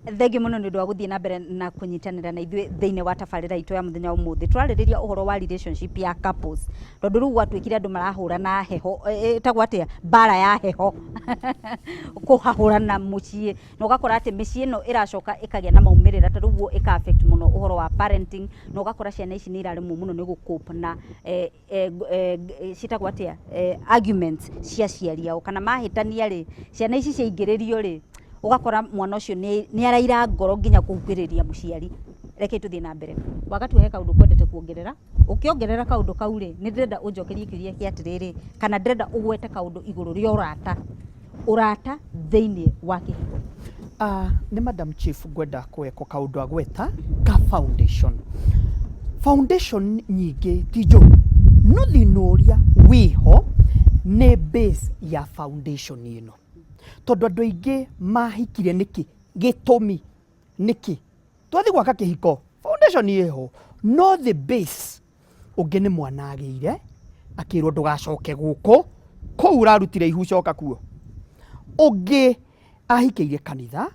Thengiũ mũno nĩ ũndũ wa gũthiĩ na mbere na kũnyitanĩra na ithuĩ thĩinĩ wa tabarĩra itũ ya mũthenya wa ũmũthĩ. Tũrarĩrĩria ũhoro wa relationship ya couples, tondũ rĩu gwatuĩkire andũ marahũrana heho, ĩtagwo atĩa, mbara ya heho, kũhahũrana mũciĩ, na ũgakora atĩ mĩciĩ ĩno ĩracoka ĩkagĩa na maumĩrĩra, ta rĩu ũguo ĩka affect mũno ũhoro wa parenting, na ũgakora ciana ici nĩ iraremwo mũno nĩ gũ cope na ciĩtagwo atĩa, arguments cia aciari ao, kana mahĩtania rĩ, ciana ici ciaingĩrĩrio rĩ, ũgakora mwana ũcio nĩ araira ngoro nginya kũhuhĩrĩria mũciari. Reke tũthiĩ na mbere. Wagatua he kaũndũ ũkwendete kuongerera, ũkĩongerera kaũndũ kau rĩ, nĩ ndĩrenda ũnjokerie kĩũria kĩa atĩrĩrĩ, kana ndĩrenda ũgwete kaũndũ igũrũ rĩa ũrata, ũrata thĩinĩ wa kĩhiko. Nĩ Madam Chief ngwenda kweko kaũndũ agweta ka foundation. Foundation nyingĩ ti njũru, no thĩna ũrĩa wĩho nĩ base ya foundation ĩno. Tondũ andũ aingĩ mahikire nĩkĩ? Gĩtũmi nĩkĩ? Twathiĩ gwaka kĩhiko, foundation ĩho, no the base ũngĩ nĩ mwana agĩire akĩrwo ndũgacoke gũkũ kũu ũrarutire ihu coka kuo. Ũngĩ ahikĩire kanitha,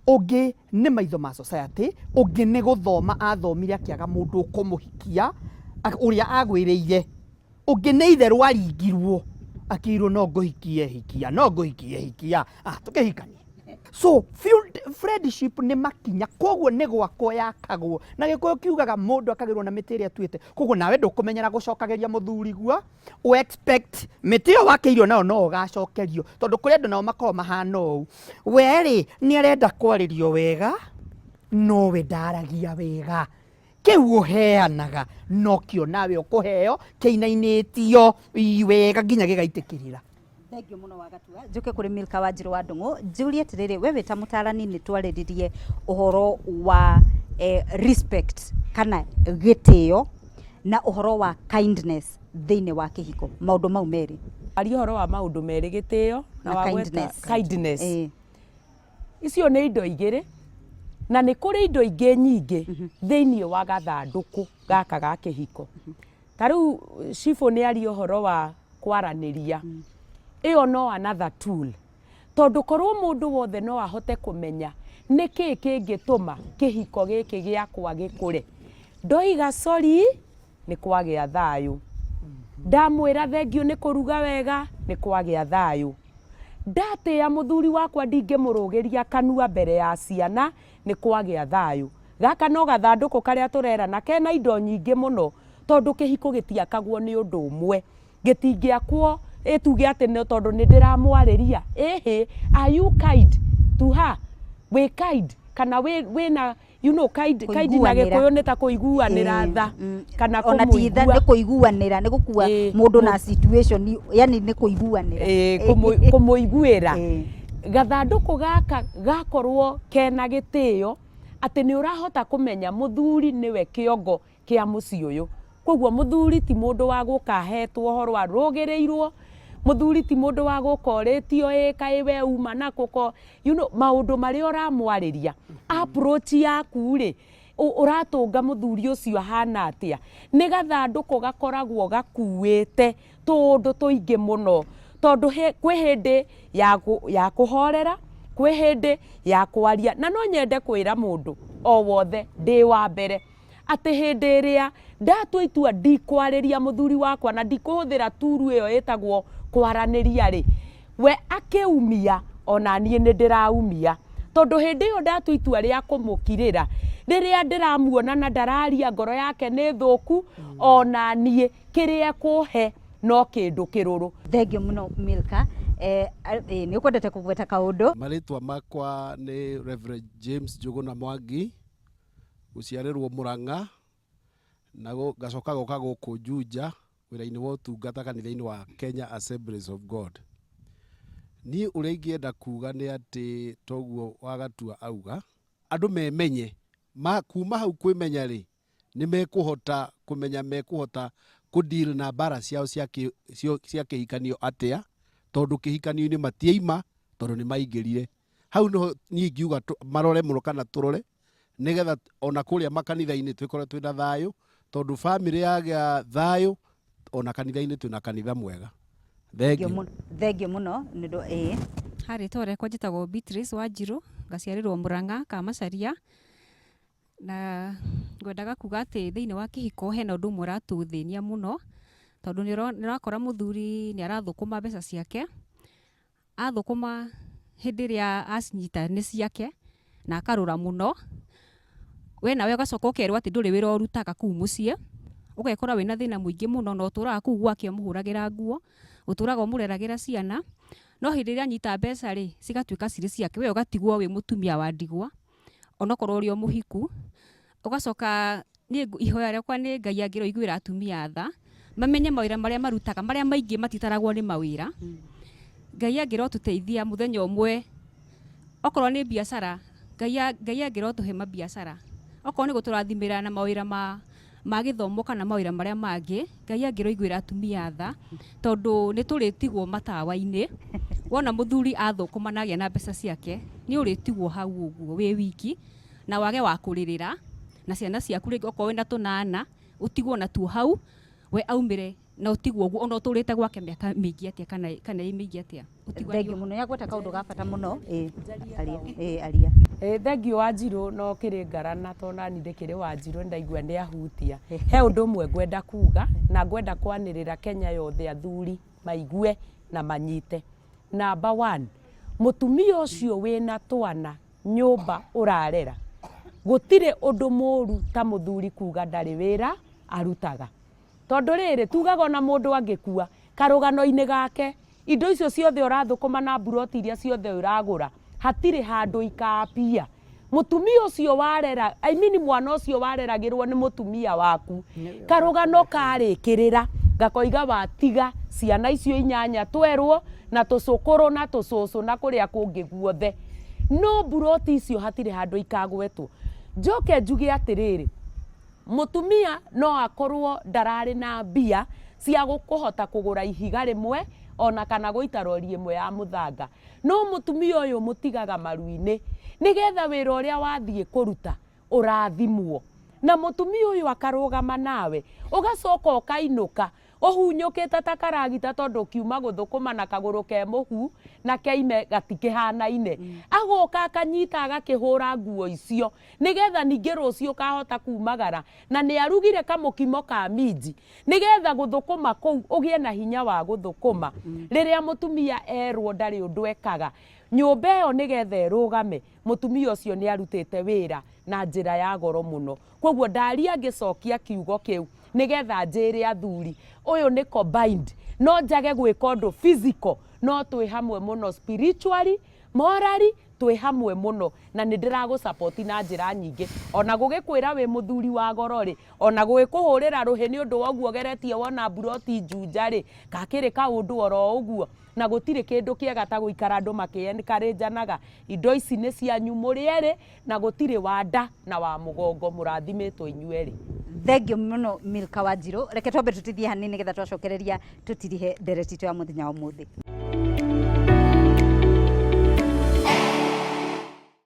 ũngĩ nĩ maitho ma society, ũngĩ nĩ gũthoma athomire akĩaga mũndũ ũkũmũhikia ũrĩa agwĩrĩire, ũngĩ nĩ itherũ aringirwo akĩirwo no ngũhikie hikia, no ngũhikie hikia, ah, tũkĩhikanie. So friendship nĩ makinya, koguo nĩ gwakwo yakagwo. Na Gĩkũyũ kiugaga mũndũ akagĩrwo na mĩtĩ ĩrĩa atuĩte. Koguo nawe ndũkũmenyera gũcokagĩria mũthuri guo, ũ expect mĩtĩ ĩyo wakĩirio nayo no ũgacokerio. Tondũ kũrĩ andũ nao makoragwo mahana ũũ. We rĩ, nĩ arenda kwarĩrio wega, no we ndaragia wega. Kĩu ũheanaga nokĩo nawe ũkũheo, kĩinainĩtio wega nginya gĩgaitĩkĩrĩra. Thengiũ mũno Wagatua. Njũke kũrĩ Milka Wanjirũ wa Ndũng'ũ, njũrie atĩrĩrĩ, we wĩ ta mũtarani nĩ twarĩrĩrie ũhoro wa respect kana gĩtĩo na ũhoro wa kindness thĩinĩ wa kĩhiko, maũndũ mau merĩ. Aria ũhoro wa maũndũ merĩ, gĩtĩo na Na wagweta kindness. kindness. Icio nĩ indo igĩrĩ, na nĩ kũrĩ indo ingĩ nyingĩ thĩinĩ wa gathandũkũ gaka ga kĩhiko. Ta rĩu cibũ nĩ aria ũhoro wa kwaranĩria, ĩyo no another tool. Tondũ korwo mũndũ wothe no ahote kũmenya nĩkĩ kĩngĩtũma kĩhiko gĩkĩ gĩakwa gĩkũre. Ndoiga sorry, nĩ kwagĩa thayũ. Ndamwĩra thengiũ nĩ kũruga wega, nĩ kwagĩa thayũ. Ndatĩĩa mũthuri wakwa ndingĩmũrũgĩria kanua mbere ya ciana, nĩ kwagĩa thayũ. Gaka no gathandũkũ karĩa tũrerana kena indo nyingĩ mũno, tondũ kĩhiko gĩtiakagwo nĩ ũndũ ũmwe. Gĩtingĩakwo ĩ tuge atĩ nĩ tondũ nĩ ndĩramwarĩria. Ĩhĩ, are you kind to her? Wĩ kind kana wĩna you know kind kind na Kũiguanĩra. Gĩkũyũ nĩ ta kũiguanĩra tha kana Ona ti tha kũmũigua. Nĩ kũiguanĩra, nĩ gũkua mũndũ na situation, yani nĩ kũiguanĩra. Kũmũiguĩra. Gathandũkũ gaka gakorwo kena gĩtĩo atĩ nĩ ũrahota kũmenya mũthuri nĩwe kĩongo kĩa mũciĩ ũyũ. Koguo mũthuri ti mũndũ wa gũka ahetwo ũhoro arũgĩrĩirwo, mũthuri ti mũndũ wa gũka orĩtio ĩ kaĩ we uma nakũ ko, you know, maũndũ marĩa ũramwarĩria, approach yaku rĩ, ũratũnga mũthuri ũcio ahana atĩa? Nĩ gathandũkũ gakoragwo gakuĩte tũũndũ tũingĩ mũno, tondũ kwĩ hĩndĩ ya kũhorera, kwĩ hĩndĩ ya kwaria, na no nyende kwĩra mũndũ o wothe ndĩ wa mbere, atĩ hĩndĩ ĩrĩa ndatua itua ndikwarĩria mũthuri wakwa na ndikũhũthĩra turu ĩyo ĩtagwo kwaranĩria rĩ, we akĩumia ona niĩ nĩ ndĩraumia. Tondũ hĩndĩ ĩyo ndatua itua rĩa kũmũkirĩra, rĩrĩa ndĩramuona na ndararia ngoro yake nĩ thũku, ona niĩ kĩrĩa ekũhe no kĩndũ kĩrũrũ. Thengiũ mũno Milka. Nĩ ũkwendete kũgweta kaũndũ? Marĩtwa makwa nĩ Reverend James Njũgũna Mwangi, gũciarĩrwo Mũrang'a, na ngacoka goka gũkũ Juja wĩra-inĩ wa ũtungata kanitha-inĩ wa Kenya Assemblies of God. Niĩ ũrĩa ingĩenda kuga nĩ atĩ toguo Wagatua auga, andũ memenye, kuma hau kwĩmenya rĩ, nĩ mekũhota kũmenya mekũhota kũ deal na mbara ciao cia kĩhikanio atĩa, tondũ kĩhikanio-inĩ matieima, tondũ nĩ maingĩrire. Hau nĩho niĩ ingiuga marore mũno kana tũrore, nĩgetha ona kũrĩa makanitha-inĩ twĩkore twĩna thayũ, tondũ bamĩrĩ yagĩa thayũ, ona kanitha-inĩ twĩna kanitha mwega. Thengiũ. Thengiũ mũno nĩ ũndũ ĩĩ. Ha rĩtwa rĩakwa njĩtagwo Beatrice Wanjirũ, Ngaciarĩrwo Murang'a Kamacharia, na ngwendaga kuga atĩ thĩinĩ wa kĩhiko hena ũndũ ũmwe ũratũthĩnia mũno, tondũ nĩ ũrakora mũthuri nĩ arathũkũma mbeca ciake, athũkũma hĩndĩ ĩrĩa acinyita nĩ ciake na akarũra mũno, we nawe ũgacoka ũkerwo atĩ ndũrĩ wĩra ũrutaga kũu mũciĩ, ũgekora wĩna thĩna mũingĩ mũno na ũtũraga kũu gwake ũmũhũragĩra nguo, ũtũraga ũmũreragĩra ciana, no hĩndĩ ĩrĩa anyita mbeca rĩ, cigatuĩka cirĩ ciake, we ũgatigwo wĩ mũtumia wa ndigwa, onokorwo ũrĩ o mũhiku, ũgacoka niĩ ihoya rĩakwa nĩ Ngai angĩroiguĩra atumia tha, mamenye mawĩra marĩa marutaga, marĩa maingĩ matitaragwo nĩ mawĩra. Ngai angĩrotũteithia mũthenya ũmwe, okorwo nĩ biacara, Ngai angĩrotũhe mabiacara, okorwo nĩ gũtũrathimĩra na mawĩra ma gĩthomo kana mawĩra marĩa mangĩ, Ngai angĩroiguĩra atumia tha, tondũ nĩ tũrĩtigwo matawa-inĩ. Wona mũthuri athũkũma na agĩa na mbeca ciake, nĩ ũrĩtigwo hau ũguo wĩ wiki, na wage wa kũrĩrĩra, na ciana ciaku rĩngĩ okorwo wĩna tũnana, ũtigwo natuo hau, we aumĩre na ũtigwo ũguo ona ũtũrĩte gwake mĩaka mĩingĩ atĩa kana ĩ mĩingĩ atĩa. Thengiũ mũno, nĩagweta kaũndũ ga bata mũno. Ĩ aria, ĩ aria. Ĩ thengiũ Wanjirũ no kĩrĩ ngarana tondũ nani ndĩkĩrĩ Wanjirũ nĩndaigua nĩ ahutia. He ũndũ ũmwe ngwenda kuga na ngwenda kwanĩrĩra Kenya yothe athuri maigue na manyite. Number one, mũtumia ũcio wĩna twana nyũmba ũrarera, gũtirĩ ũndũ mũru ta mũthuri kuga ndarĩ wĩra arutaga. Tondũ rĩrĩ, tugaga ona mũndũ angĩkua, karũgano-inĩ gake, indo icio ciothe ũrathũkũma na mburoti iria ciothe ũragũra, hatirĩ handũ ikapia. Mũtumia ũcio warera, I mean mwana ũcio wareragĩrwo nĩ mũtumia waku, karũgano karĩkĩrĩra, gakoiga watiga ciana icio inyanya twerwo, na tũcũkũrũ na tũcũcũ na kũrĩa kũngĩ guothe. No mburoti icio hatirĩ handũ ikagwetwo. Njoke njuge atĩrĩrĩ, mũtumia no akorwo ndararĩ na mbia cia kũhota kũgũra ihiga rĩmwe ona kana gũita rori ĩmwe ya mũthanga. No mũtumia ũyũ mũtigaga maru-inĩ nĩgetha wĩra ũrĩa wathiĩ kũruta ũrathimwo. Na mũtumia ũyũ akarũgama nawe, ũgacoka ũkainũka ũhunyũkĩte ta karagita tondũ ũkiuma gũthũkũma na kagũrũ ke mũhu na keime gatikĩhanaine. Agoka akanyita agakĩhũra nguo icio nĩgetha ningĩ rũciũ ũkahota kumagara na nĩ arugire kamũkimo ka minji nĩgetha gũthũkũma kũu ũgĩe na hinya wa gũthũkũma. Rĩrĩa mũtumia erwo ndarĩ ũndũ ekaga, nyũmba ĩyo nĩgetha ĩrũgame, mũtumia ũcio nĩ arutĩte wĩra na njĩra ya goro mũno. Koguo ndaria ngĩcokia kiugo kĩu nĩgetha njĩre athuri, ũyũ nĩ combined, no njage gwĩka ũndũ physical, no twĩ hamwe mũno spiritually, morally, twĩ hamwe mũno na nĩ ndĩragũ support na njĩra nyingĩ. Ona gũgĩkwĩra wĩ mũthuri wa goro rĩ, ona gũgĩkũhũrĩra rũhĩ nĩ ũndũ wa ũguo ũgeretie wona mburoti Juja rĩ, gakĩrĩ kaũndũ oro ũguo. Na gũtirĩ kĩndũ kĩega ta gũikara andũ makĩ-encourage-anaga, indo ici nĩ cianyu mũrĩ erĩ na gũtirĩ wa nda na wa mũgongo, mũrathimĩtwo inyuĩ erĩ. Thengiũ mũno Milka Wanjirũ, reke twambe tũtithie hanini nĩgetha twacokereria tũtirihe ndereti itũ ya mũthenya wa ũmũthĩ.